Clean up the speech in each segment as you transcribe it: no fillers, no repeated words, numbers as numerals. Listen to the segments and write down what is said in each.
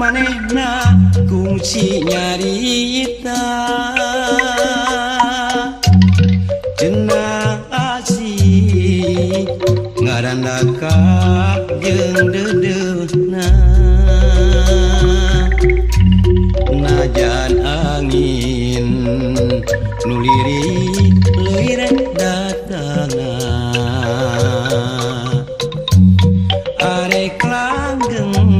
Manehna kungsi nyarita cenah asih ngarandaka jeung deudeuhna najan angin nu lirih leuwih datangna arek langgeng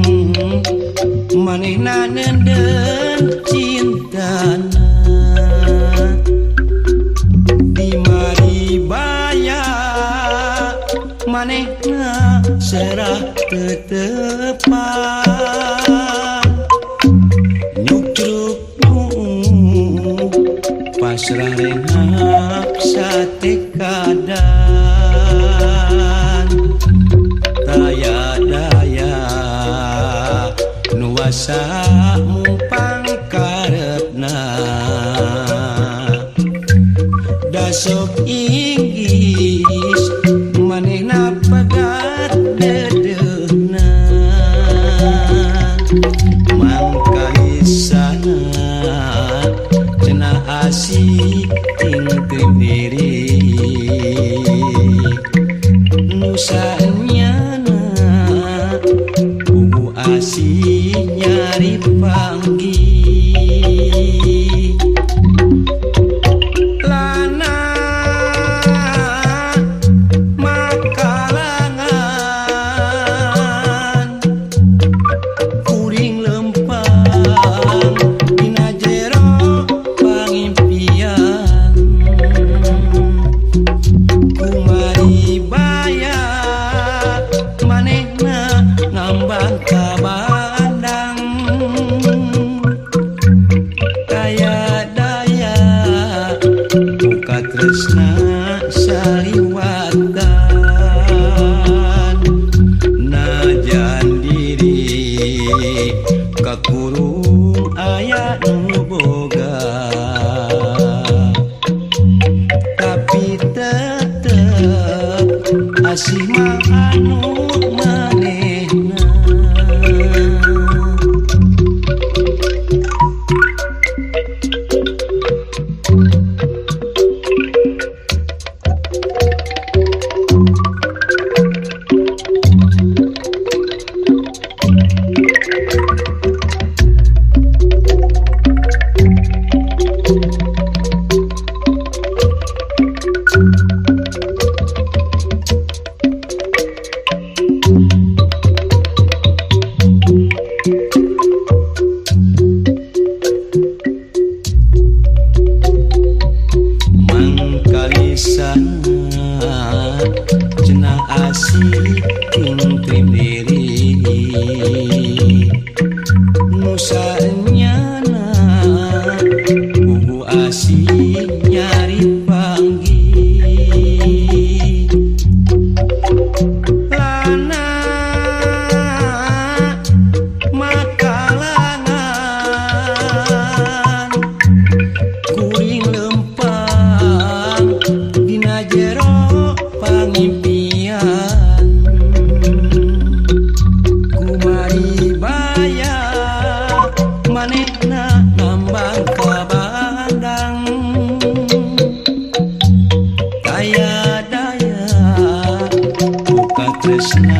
manehna neundeun cintana di maribaya manehna serah tetepan nyukcruk pasrah renghap satekadan taya daya nuasa mung pangkarepna dasok inggis manehna pegat deudeuhna mangkalisana cenah asih tingtrim diri nusa nyana puguh asih nyari panggih lana makalangan kuring lempang dina jero pangimpian kumari baya manehna ngambang ka bandang kaya daya buka tresna saliwatan najan diri kakurung aya nu boga tapi tetep asih mah anu manehna. Mangkalisana cenah asih tingtrim diri nusa nyana puguh asih nyari panggih lana makalangan kuring lempang dina jero pangimpian kumari baya manehna nambang ka bandang daya daya buka tresna.